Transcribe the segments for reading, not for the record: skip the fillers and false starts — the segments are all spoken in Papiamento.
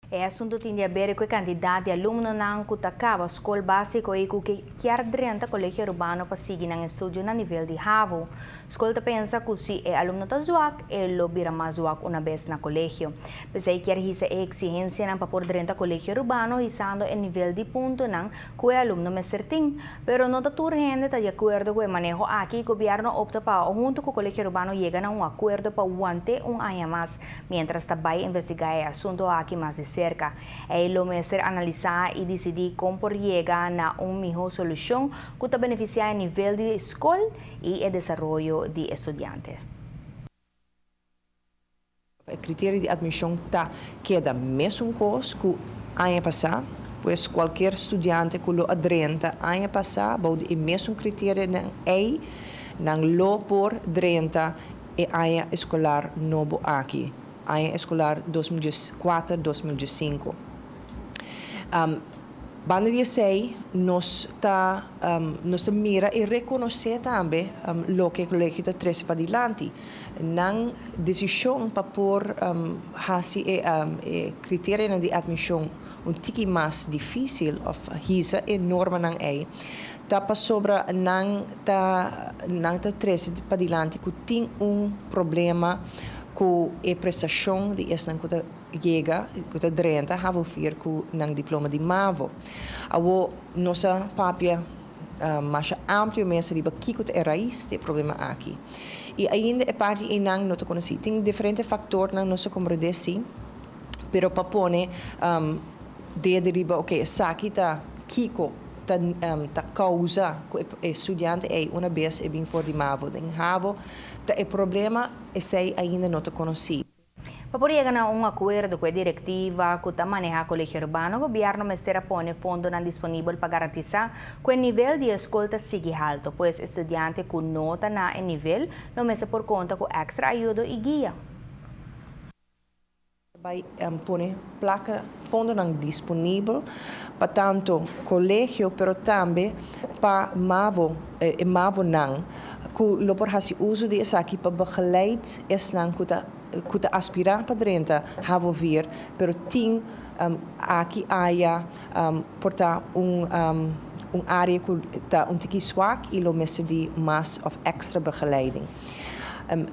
E asunto tin di haber cu e cantidad di alumnonan cu ta caba scol basico y cu kier drenta Colegio Arubano pa sigui nan estudio na nivel di havo. Scol ta pensa cu si e alumno ta zwak, e lo bira mas zwak una bes na colegio. P'esey kier hisa e exigencianan pa por drenta Colegio Arubano hisando e nivel di puntonan cu e alumno mester tin. Pero no ta tur hende ta di acuerdo cu e maneho aki y gobierno a opta pa hunto cu Colegio Arubano yega na un acuerdo pa wante un aña mas mientras ta bay investiga e asunto aki mas di cerca. Ey lo mester analisa y dicidi con por yega na un miho solucion cu ta beneficia e nivel di scol y e desaroyo di estudiante. E criterio di admision ta keda mesun cos cu aña pasa, pues cualkier studiante cu lo a drenta aña pasa bou di e mesun criterionan ey, nan lo por drenta e aña escolar nobo aki, aña escolar 2004, 2005. Banda di esey nos ta mira y reconoce tambe loke e colegio ta trece padilanti. Nan decision pa por haci e criterionan di admision un tiki mas dificil of hisa e normanan ey ta pasobra nan ta trece padilanti cu tin un problema cu e prestacion di esnan cu ta yega, cu ta drenta havo 4 cu nan diploma di MAVO. Awo nos a papia mas amplio mes riba kico ta e rais di e problema aki. Y ainda e parti einan no ta conoci. Tin diferente factornan, nos a comprende si, pero pa pone dedo riba, ok, esaki ta kico ta causa cu e studiante ey una bes e bin for di MAVO den HAVO ta e problema, esey ainda no ta conoci. Pa por yega na un acuerdo cu e directiva cu ta maneha Colegio Arubano, gobierno mester a pone fondonan disponibel pa garantisa cu e nivel di scol ta sigui halto, pues studiante cu no ta na e nivel lo mester por conta cu extra ayudo y guia. Bay pone placa, fondonan disponibel pa tanto colegio pero tambe pa MAVO, MAVO nan cu lo por haci uso di esaki pa begeleid esnan cu ta aspira pa drenta HAVO 4 pero tin aki aya por ta un area cu ta un tiki zwak y lo mester di mas of extra begeleiding.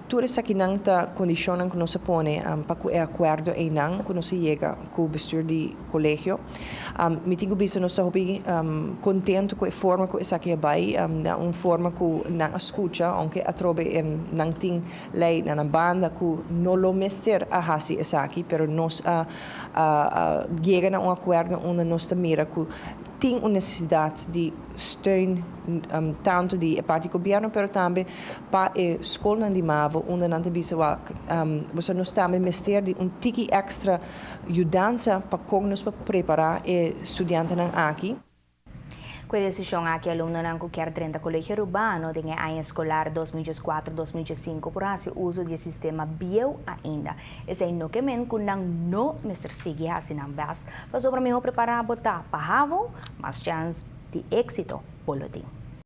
Tur esakinan ta condicionnan cu nos a pone pa cu e acuerdo einan cu nos a yega cu bestuur di colegio. Mi tin cu bisa, nos ta hopi contento cu e forma cu esaki a bay, na un forma cu nan a scucha, aunke atrobe nan tin ley na nan banda cu no lo mester a haci esaki, pero nos a yega na un acuerdo unda nos ta mira cu tin un necesidad di steun tanto di parti gobierno pero tambe pa e scolnan di MAVO, unda nan ta bisa bo nos tambe mester di un tiki extra yudansa pa con nos pa prepara e studiantenan aki. Cu e decision aki, alumnonan cu kier drenta Colegio Arubano den aña escolar 2004-2005 por haci uso di e sistema bieu ainda. Esey no kiermen cu nan no mester sigui haci nan best, pasobra miho prepara bo ta pa HAVO, mas chance di exito bo lo tin.